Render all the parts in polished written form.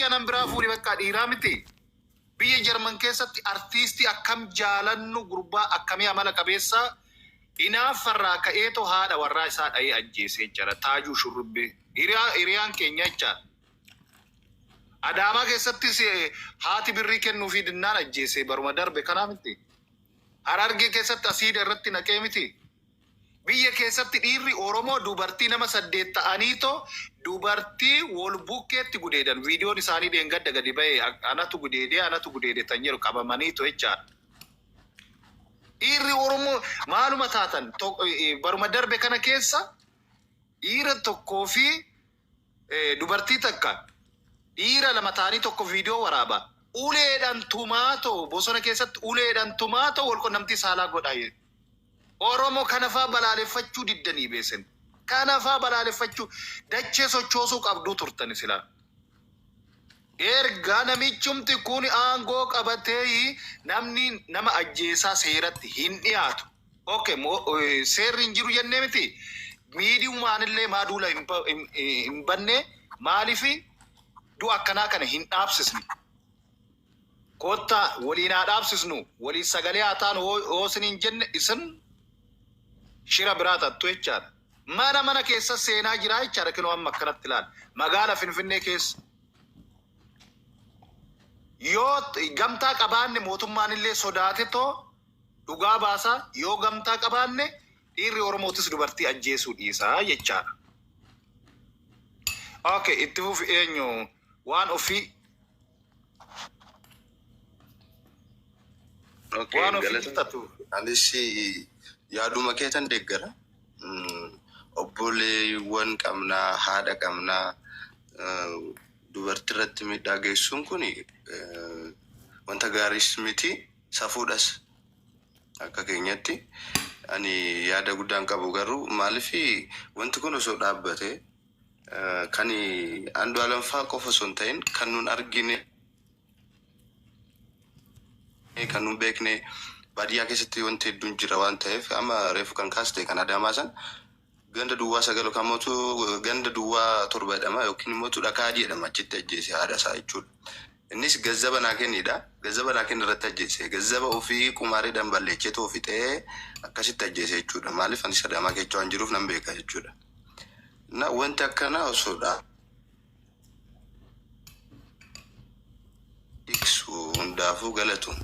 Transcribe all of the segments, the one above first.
Hiikii anan biraa fuudhi bakka dhiiraa miti. Biyya Jarman keessatti artiistii akkam jaalannu, gurbaa akkamii amala qabeessaa, inaaffarraa ka'eetoo haadha warraa isaa dha'ee ajjeesee jechaadha. Taajuu Shurrubbee. Hiriyaan keenya jechaadha. Adaamaa keessattis haati birrii kennuufii dinnaan ajjeese baruma darbe kanaa miti. Harargee keessatti asiida irratti naqee miti. Biyya keessatti dhiirri Oromoo dubartii nama 8 ta'aniitoo dubartii wol bukkeetti gudeedan. Viidiyoon isaanii dheengadda gadi ba'e, anatu gudeedee, anatu gudeede tan jedhu qabamaniito jechaadha. Dhiirri Oromoo maaluma taatan? Baruma darbe kana keessa dhiira tokkoo fi dubartii takka dhiira lama ta'anii tokko viidiyoo waraaba. Uleedhaan tumaatoo bosona keessatti uleedhaan tumaatoo wal qunnamtii saalaa godhaa. Oromo kana faa balaaleffachuu diddanii beesen. Kana faa balaaleffachuu dachee sochoosuu qabduu turtani silaa. Erga namichumti kun aangoo qabatee namni nama ajjeesaa seeratti hin dhiyaatu. Okay, seerri hin jiru jennee miti. Miidiyumaan illee maa duula hin banne? Maaliif du'a akkanaa kana hin dhaabsisne? Kottaa waliin haa dhaabsisnu, waliin sagalee haa taanu hoo isiniin jenne, isin shira biraa xaxxu jechaadha. Mana mana keessa seenaa jiraa jechaadha kinoo amma akkanatti ilaali. Magaala Finfinnee keessa. Yoo gamtaa qabaanne mootummaan illee sodaatetoo dhugaa baasaa, yoo gamtaa qabaanne dhiirri Oromootis dubartii ajjeesuu dhiisaa jechaadha. Okay, itti fufi, eenyu waan ofii. Okay, Waan ofii galata. jirtatu. Anis yaaduma keetan deeggara. Obboleewwan qabnaa, haadha qabnaa, dubartii irratti miidhaa geessuun kun wanta gaariis miti, safuudhas akka keenyatti. Ani yaada guddaan qabu garuu maaliif wanti kun osoo dhaabbate, kan Andu'aalam fa'aa qofa osoo hin ta'in kan nun argine, kan nun beekne baadiyyaa keessatti wanti hedduun jira waan ta'eef, amma reefu kan kaaste kan Adaamaa san ganda duwwaa 9 yookaan immoo ganda duwwaa 7 jedhama yookiin immoo dhakaa adii jedhama, achitti ajjeese haadha isaa jechuudha. Innis gazzaba naa kennidha. Gazzaba naa kenni irratti ajjeese. Gazzaba ofii qumaareedhaan balleechee too fixee akkasitti ajjeese jechuudha. Maaliif anis Adaamaa keessa waan jiruuf nan beeka jechuudha. Na wanti akkanaa osoo tiksu hundaafuu galatu.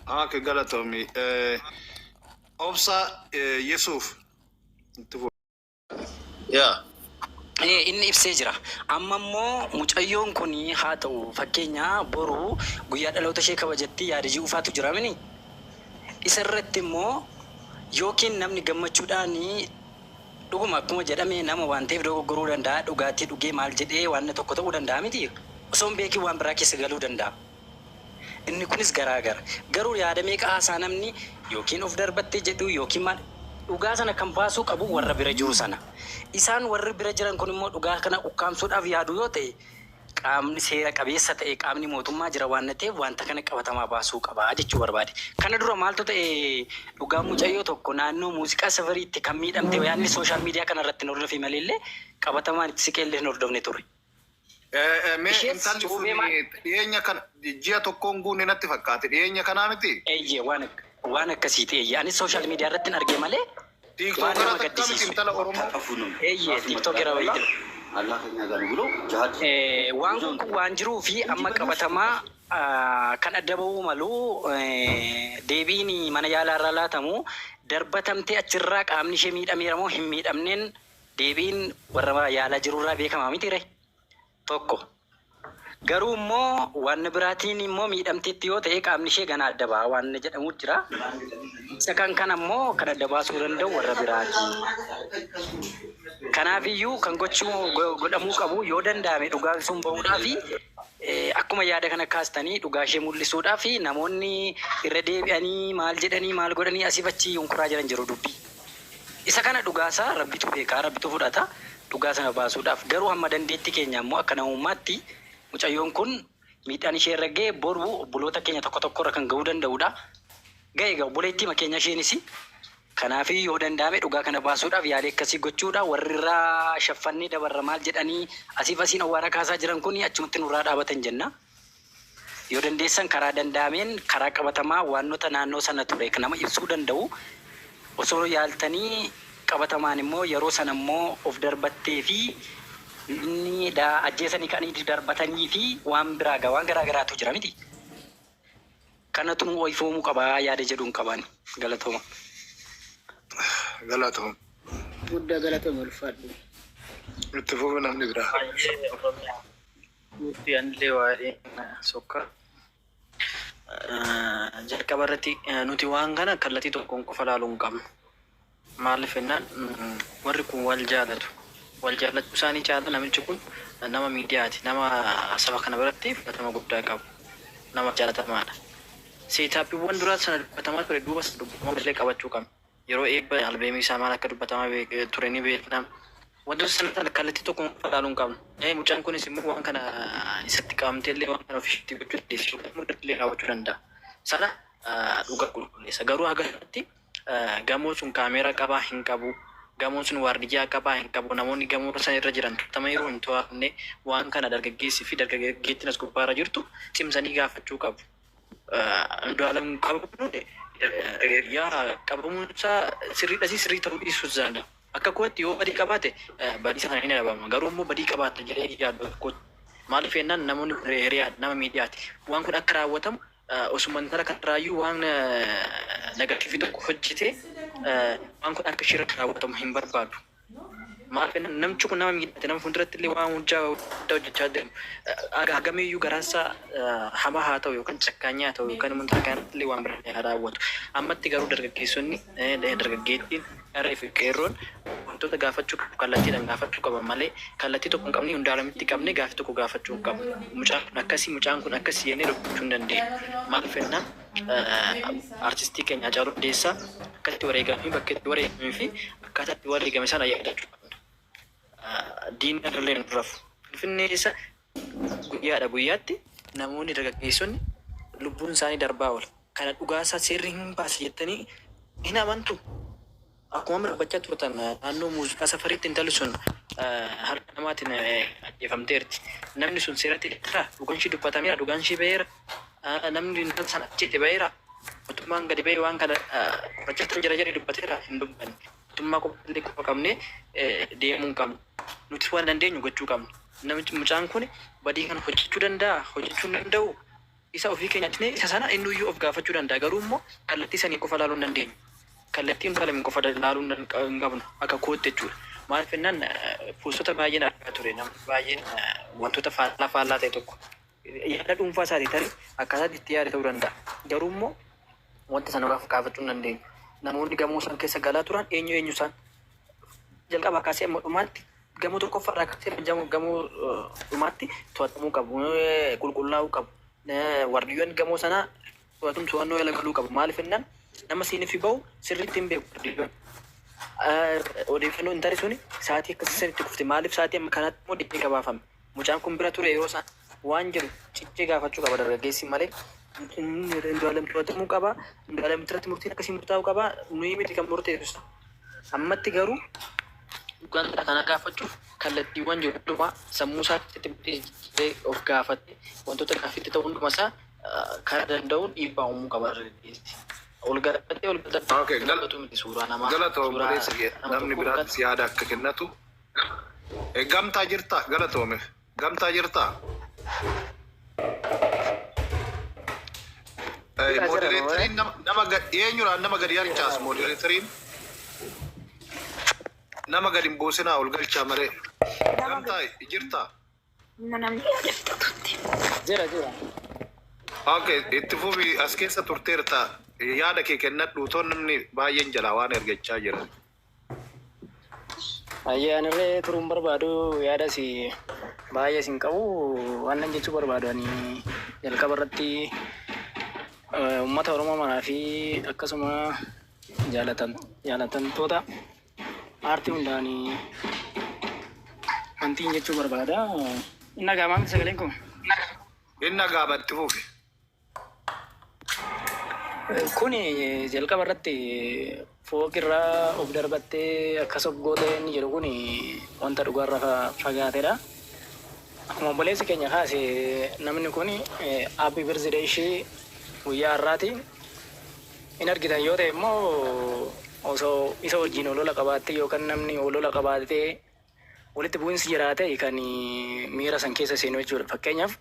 Okay, galatoomi. Obsa Yesuuf itti fufi. Yaa. Inni ibsee jira. Amma immoo mucayyoon kun haa ta'u, fakkeenya boru guyyaa dhaloota ishee kabajatti yaada ji'uufaatu jira mini. Isa irratti immoo yookiin namni gammachuudhaan dhuguma akkuma jedhame nama waan ta'eef dogoggoruu danda'a, dhugaatii dhugee maal jedhee waan tokko ta'uu danda'a miti, osoo hin beekin waan biraa keessa galuu danda'a. Inni kunis garaa gara. Garuu yaada meeqa haasaa namni, yookiin of darbatte jedhu yookiin maal, dhugaa sana kan baasuu qabu warra bira jiru sana. Isaan warri bira jiran kun immoo dhugaa kana ukkaamsuudhaaf yaadu yoo ta'e, qaamni seera qabeessa ta'e, qaamni mootummaa jira waan ta'eef, wanta kana qabatamaa baasuu qaba jechuu barbaade. Kana dura maaltu ta'e? Dhugaan mucayyoo tokko naannoo muuziqaa safariitti kan miidhamte, yaadni social media kana irratti hin hordofi maleellee qabatamaan itti siqee illee hin hordofne ture. Mee Ishees intalli sun cuubee maal? dhiyeenya kana ji'a tokkoon guunne natti fakkaate, dhiyeenya kanaa miti. Eeyyee, waan akkasiiti, eeyyee, anis social media irratti hin argee malee waan Tiiktookara nama takka miti gaddisiisu. intala Oromoo. Eeyyee, tiiktookera wayiiti. Waan kun kun waan jiruu fi amma qabatamaa kan adda bahuu malu deebiin mana yaalaa irraa laatamu, darbatamtee achirraa qaamni ishee miidhameera moo hin miidhamneen, deebiin warra yaalaa jirurraa beekamaa miti ree tokko. Garuu immoo waan biraatiin immoo miidhamteetti yoo ta'e, qaamni ishee ganaa adda ba'a waan jedhamu jira. Isa kan kana immoo kan adda baasuu danda'u warra biraati. Kanaafiyyuu kan gochuu godhamuu qabu, yoo danda'ame dhugaan sun bahuudhaa fi akkuma yaada kana kaastanii dhugaa ishee mul'isuudhaa fi namoonni irra deebi'anii maal jedhanii maal godhanii asiif achi yunkuraa jiran jiru dubbii. Isa kana dhugaasaa Rabbitu beeka, Rabbitu fudhata dhugaa sana baasuudhaaf. Garuu hamma dandeettii keenya immoo akka namummaatti mucayyoon kun miidhaan ishee irra ga'e boru obboloota keenya tokko tokko irra kan ga'uu danda'udha. Ga'e egaa obboleettiima keenya isheenis. Kanaaf yoo danda'ame dhugaa kana baasuudhaaf yaalii akkasii gochuudha. Warri irraa shaffannee dabarra maal jedhanii asiif asiin awwaara kaasaa jiran kun achumatti nurraa dhaabatan jenna. Yoo dandeessan karaa danda'ameen karaa qabatamaa waanota naannoo sana ture nama ibsuu danda'u osoo yaaltanii, qabatamaan immoo yeroo sana immoo of darbattee fi inni ajjeesanii ka'anii darbatanii fi waan biraa gaa waan garaa garaatu jira miti. Kanatu nu oifoomuu qabaa yaada jedhuun qabaan, galatooma. Galatoom. Guddaa galatoome, ulfaadhu. Itti fufi, namni biraa. Baay'ee Oromiyaa guutuu anillee waa'ee sokka. Jalqaba irratti nuti waan kana kallattii tokkoon qofa ilaaluu hin qabnu. Maaliif jennaan, warri kun wal jaalatu. Wal jaallachuu isaanii caala namichi kun nama miidiyaati. Nama saba kana biratti fudhatama guddaa qabu. Nama jaalatamaadha. Setupiiwwan duraa sana dubbatamaa ture duuba sana dubbatamaa illee qabachuu qabna. Yeroo eebba albeemii isaa maal akka dubbatamaa ture ni beekna. Wantoota sana sana kallattii tokkoon qofa ilaaluu hin qabnu. Mucaan kunis immoo waan kana isatti qabamtee illee waan kana ofiitti gochuu dandeessi yookaan immoo illee raawwachuu danda'a. Sana dhugaa qulqulleessa. Garuu haga kanatti gamoo sun kaameeraa qabaa hin qabu. Gamoon sun waardiyyaa qabaa hin qabu. Namoonni gamoo sana irra jiran to'atamaniiru hin to'atamne, waan kana dargaggeessii fi dargaggeettiin as gubbaarra jirtu cimsanii gaafachuu qabu. Andu'aalam qabamuun, yaa, qabamuun isaa sirriidha sirrii ta'uu dhiisuus danda'a. Akka kootti yoo badii qabaate badii sana ni dhabama. Garuu immoo badii qabaata jedhee yaadu akka. Maaliif jennaan, namoonni kun hiriyaa nama miidiyaati. Waan kun akka raawwatamu osuma intala kanarraayyuu waan negative tokko hojjetee waan kun akka ishee raawwatamu hin barbaadu. Maaliif jennaan, namichi kun nama miidhate, nama fuulduratti illee waan hojjaa guddaa hojjechaa deemu. Hagamiyyuu garaansaa hamaa haa ta'u yookaan cakkaanyaa haa ta'u yookaan immoo intala kanarratti illee waan biraa haa raawwatu. Ammatti garuu dargaggeessonni, dargaggeettiin, qarree fi qeerroon wantoota gaafachuu qabu kallattiidhaan gaafachuu qaba malee kallattii tokko hin qabne, hundaalamitti qabne gaaffii tokko gaafachuu hin qabnu. Mucaan kun akkasii, mucaan kun akkasii jennee dubbachuu hin dandeenyu. Maaliif jennaan, artistii keenya Haacaaluu Hundeessaa akkatti wareegamee, bakka itti wareegamee fi akkaataa itti wareegame sana yaadachuu qabna. Diinni irrallee nu rafu. Finfinnee keessa guyyaadha guyyaatti namoonni dargaggeessonni lubbuun isaanii darbaa oola. Kana dhugaasaa seerri hin baasa jettanii hin amantu. Akkuma amma dubbachaa turtan, naannoo muuziqaa safariitti intalli sun harka namaatiin ajjeefamteerti. Namni sun seeratti dhiyaatera. Dhugaan ishee dubbatameera. Dhugaan ishee ba'eera. Namni intala sana ajjeese ba'eera. Mootummaan gadi ba'ee waan kana qorachaa jira jedhee dubbateera, hin dubbanne. Mootummaa qofa illee qofa qabnee deemuu hin qabnu. Nuti waan dandeenyu gochuu qabna. Namichi, mucaan kun badii kana hojjechuu danda'a, hojjechuu hin danda'u. Isa ofii keenya isa sana innuyyuu of gaafachuu danda'a. Garuu immoo kallattii sanii qofa ilaaluu hin dandeenyu. Kallattii hin qofa ilaaluu hin qabnu akka kootti jechuudha. Maaliif jennaan, postota baay'een argaa ture, namni baay'een wantoota faallaa faallaa ta'e tokko yaada dhuunfaa isaatii tarii akkaataa itti yaade ta'uu danda'a. Garuu immoo wanta sana gaafachuu hin dandeenyu. Namoonni gamoo san keessa galaa turan eenyu eenyu isaan? Jalqaba kaasee amma dhumaatti, gamoo tokkoffaarraa kaasee gamoo dhumaatti to'atamuu qabu, qulqullaa'uu qabu. Waardiyyoon gamoo sanaa to'atum to'annoo jala galuu qabu. Maaliif jennaan, nama siiniif bahu sirriitti hin beeku waardiyyoon. Odeeffannoo intalli suni sa'aatii akkasii sanitti kufte, maaliif sa'aatii amma kanatti immoo deemee gabaafame? Mucaan kun bira ture yeroo isaan waan jedhu cichee gaafachuu qaba dargaggeessi malee. Andu'aalam to'atamuu qaba. Andu'aalam irratti murtiin akkasii murtaa'uu qaba. Nuyi miti kan murteessu. Ammatti garuu dhugaan kana gaafachuuf kallattiiwwan jiru hundumaa sammuu isaa keessatti murteessee of gaafate, wantoota gaaffiitti ta'u hunduma isaa karaa danda'uun dhiibbaa uumuu qaba dargaggeessi. Ol garagaltee ol Okay, galatu miti suuraa namaa. Galatoom. Suuraa Obboleessa kee, nama namni tokkoo biraattis yaada akka kennatu. Gamtaa jirtaa? Galatoome. Gamtaa jirtaa? Jira, Moderatoriin nama eenyudhaan nama gadi harcaasu moderatoriin? Nama gadi hin buusinaa, ol galchaa malee. Gamtaa jirtaa? Namni yaada fixatutti. Jira, jira. Okay, itti fufi, as keessa turteerta. Yaada kee kennadhu, otoo namni baay'een jalaa waan ergachaa jiran. Ayyee, anillee turuun barbaadu, yaada si baay'ee sin qabu. Waan nan jechuu barbaadu, ani jalqaba irratti uummata Oromoo maraa fi akkasuma jaalatamtoota aartii hundaan wantiin jechuu barbaada. Inni dhaga'amaa miti sagaleen kun? Inni dhaga'ama, itti fufi. Kuni jalqaba irratti Fooqirraa of darbattee akkas of goote inni jedhu kun wanta dhugaarraa fagaatedha. Akkuma obboleessi keenya kaase, namni kun happy birthday ishee guyyaa har'aati. In argitan yoo ta'e immoo, osoo isa wajjin olola qabaattee yookaan namni olola qabaatee walitti bu'insi jiraate kan miira san keessa seenu jechuudha. Fakkeenyaaf,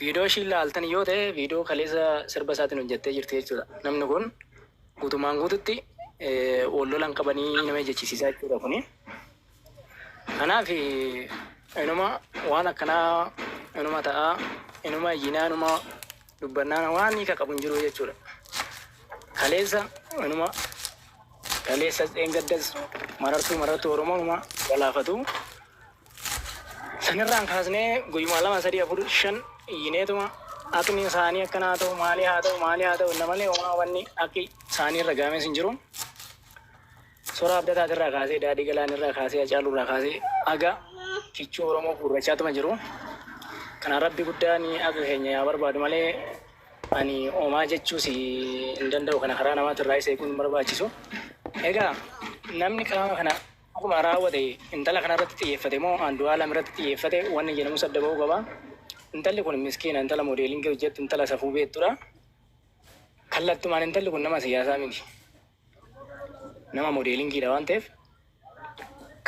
viidiyoo ishii ilaaltan yoo ta'e, viidiyoo kaleessa sirba isaatiin hojjettee jirti jechuudha. Namni kun guutumaan guututti wal lolan qabanii nama jechisiisaa jechuudha kuni. Kanaaf inuma waan akkanaa inuma ta'aa, inuma iyyinaa, inuma dubbannaa, waan hiika qabu hin jiru jechuudha. Kaleessa inuma kaleessa dheengaddas marartuu marartuu Oromoonuma galaafatu. Sanirraan kaasnee guyyumaa lama, sadii, afur, shan iyyineetuma haqni isaanii akkana haa ta'u, maalii haa ta'u, maalii haa ta'u inna malee homaa wanni haqi isaanii irra gaames hin jiru. Sora Abdataatirraa kaasee, Daadhii Galaanirraa kaasee, Hacaaluurraa kaasee haga kichuu Oromoo guurrachaatuma jiru. Kana Rabbi guddaan haqa keenya yaa barbaadu malee ani homaa jechuus hin danda'u. Kana karaa namaatirraa isa eeguun hin barbaachisu. Egaa namni qaama kana akkuma raawwate intala kanarratti xiyyeeffate moo Andu'aalam irratti xiyyeeffate wanni jedhamus adda ba'uu qaba. Intalli kun miskiina, intala modeelingii hojjettu, intala safuu beektudha. Kallattumaan intalli kun nama siyaasaa miti. Nama modeelingiidha waan ta'eef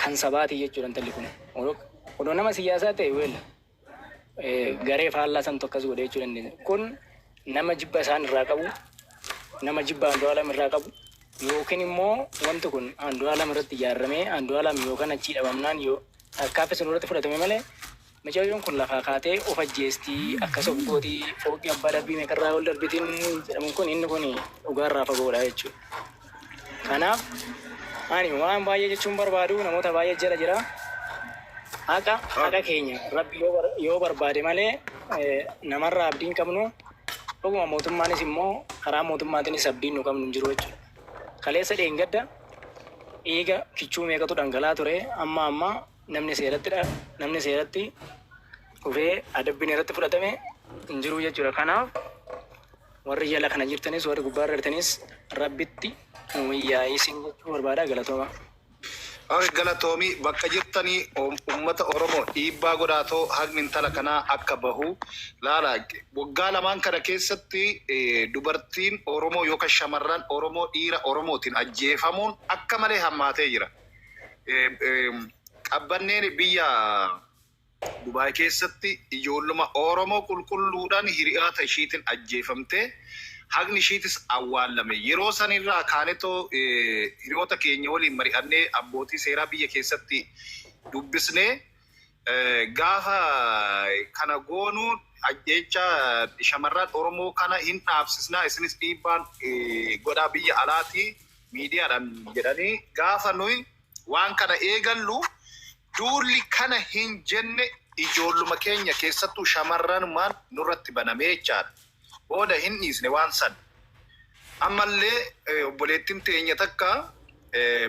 kan sabaati jechuudha intalli kun. Odoo nama siyaasaa ta'e, well, garee faallaa santu akkas godhe jechuu dandeenya. Kun nama jibba isaan irraa qabu, nama jibba Andu'aalam irraa qabu yookiin immoo wanti kun Andu'aalam irratti ijaaramee Andu'aalam yookaan achii dhabamnaan yoo tarkaanfii sun irratti fudhatame malee, mucayyoon kun lafaa kaatee of ajjeestii, akkas of gootii, fooqii abbaa darbii meeqarraa ol darbitiin jedhamu kun, inni kun dhugaarraa fagoodha jechuudha. Kanaaf ani waan baay'ee jechuun barbaadu, namoota baay'ee jala jira. Haqa keenya Rabbi yoo barbaade malee namarraa abdiin qabnu, dhuguma mootummaanis immoo karaa mootummaatiinis abdiin nu qabnu hin jiru jechuudha. Kaleessa dheengadda dhiiga kichuu meeqatu dhangala'aa ture. Amma namni seeratti namni seeratti dhufee adabbiin irratti fudhatame hin jiru jechuudha. Kanaaf warri jala kana jirtanis, warri gubbaarra jirtanis, Rabbitti nu yaa'ii jechuu barbaada. Galatooma. Ay, galatoomii. Bakka jirtanii ummata Oromoo dhiibbaa godhaatoo haqni intala kanaa akka bahu laala. Waggaa 2n kana keessatti dubartiin Oromoo yookaan shamarran Oromoo dhiira Oromootiin ajjeefamuun akka malee hammaatee jira. Qabbanneen biyya Dubaay keessatti ijoolluma Oromoo qulqulluudhaan hiriyoota ishiitiin ajjeefamtee haqni ishiitis awwaallame. Yeroo sanirraa kaanetoo hiriyoota keenya waliin mari'annee, abbootii seeraa biyya keessatti dubbisnee, gaafa kana goonuu ajjeecha shamarran Oromoo kana hin dhaabsisnaa, isinis dhiibbaan godhaa biyya alaatii miidiyaadhaan jedhanii, gaafa nuyi waan kana eegallu duulli kana hin jenne ijoolluma keenya, keessattuu shamarranumaan nurratti banamee jechaadha. Booda hin dhiisne waan san. Ammallee obboleettiin teenya takka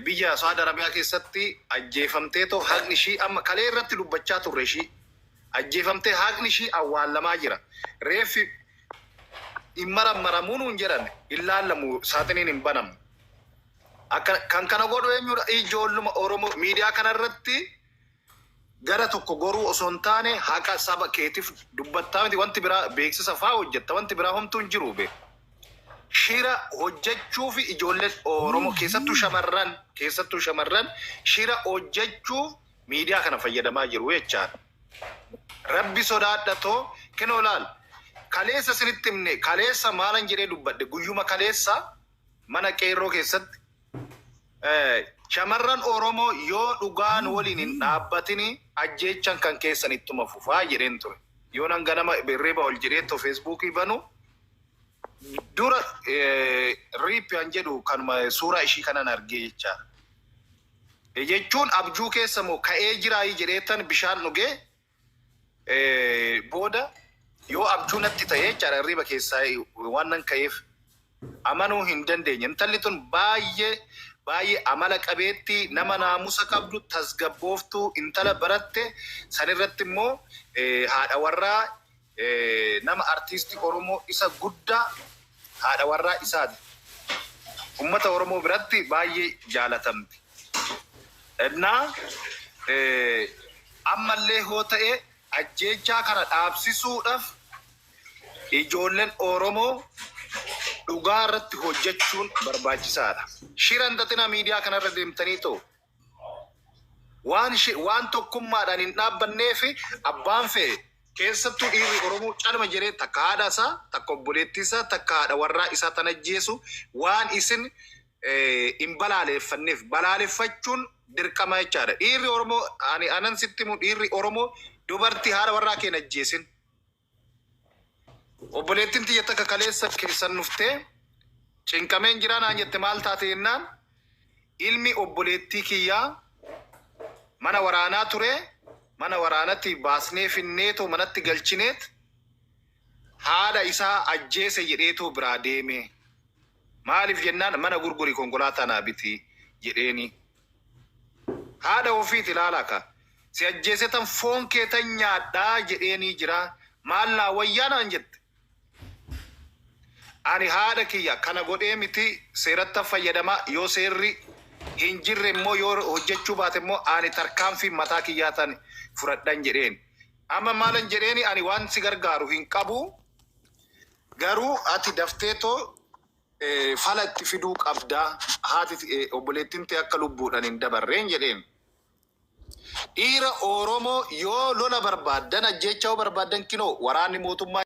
biyya Saudi Arabiyaa keessatti ajjeefamteetoo haqni ishii amma kalee irratti dubbachaa turre, ishii ajjeefamtee haqni ishii awwaallamaa jira. Reeffi hin marammaramuu nuun jedhan, hin laallamu, saaxiniin hin banamu. Akka kan kana godhu eenyudha? Ijoolluma Oromoo. Miidiyaa kanarratti gara tokko goruu osoo hin taane haqa saba keetiif dubbattaa miti, wanti biraa beeksisa faa hojjetta, wanti biraa homtuu hin jiru be. Shira hojjechuu fi ijoolleen Oromoo, keessattuu shamarran shira hojjechuuf miidiyaa kana fayyadamaa jiru jechaadha. Rabbi sodaadhatoo kenoo laal. Kaleessa isinitti himne, kaleessa maalan jedhee dubbadhe? Guyyuma kaleessa mana qeerroo keessatti shamarran Oromoo yoo dhugaan waliin hin dhaabbatini ajjeechan kan keessan ittuma fufaa jedheen ture. Yoo nan ganama hirriba ol jedhee to Feesbuukii banu dura riippiyaan jedhu kanuma suuraa ishii kanan argee jechaadha. Jechuun abjuu keessa moo ka'ee jiraayii jedheetan bishaan dhugee, booda yoo abjuu natti ta'e jechaadha, hirriba keessaa waan nan ka'eef amanuu hin dandeenye. Intalli tun baay'ee baay'ee amala qabeetti, nama naamusa qabdu, tasgabbooftuu, intala baratte, sanirratti immoo haadha warraa nama artiistii Oromoo isa guddaa, haadha warraa isaati. Ummata Oromoo biratti baay'ee jaalatamti. Innaa ammallee hoo ta'e ajjeechaa kana dhaabsisuudhaaf ijoolleen Oromoo dhugaa irratti hojjechuun barbaachisaadha. Shira hin xaxinaa miidiyaa kanarra deemtanii ta'u. Waan tokkummaadhaan hin dhaabbannee fi abbaan fe'e keessattuu dhiirri Oromoo calma jedhee takka haadha isaa, takka obboleettii isaa, takka haadha warraa isaa tan ajjeesu waan isin hin balaaleffanneef balaaleffachuun dirqama jechaadha. Dhiirri Oromoo ani anan sitti himu dhiirri Oromoo dubartii haadha warraa kee hin ajjeesin. Obboleettiin tiyya takka kaleessa keessan dhuftee cinqameen jiraa naan jette maal taate jennaan ilmi obboleettii kiyyaa mana waraanaa ture mana waraanatti baasnee finneetoo manatti galchineet haadha isaa ajjeese jedheetoo biraa deeme. Maaliif jennaan mana gurguri konkolaataa naa biti jedheeni. Haadha ofiiti ilaalaa ka. Si ajjeese tan foon kee tan nyaadhaa jedheenii jira. Maal naa wayyaa naan jette. Ani haadha kiyya kana godhee miti seeratti fayyadamaa yoo seerri hin jirre immoo yoo hojjechuu baate immoo ani tarkaanfii mataa kiyyaa tan fudhadhan jedheen. Amma maalan jedheeni ani waan si gargaaru hin qabu. Garuu ati dafteetoo fala itti fiduu qabdaa haati obboleettiin ta'e akka lubbuudhaan hin dabarreen jedheen. Dhiira Oromoo yoo lola barbaaddan ajjeechaa yoo barbaaddan kinoo waraanni mootummaa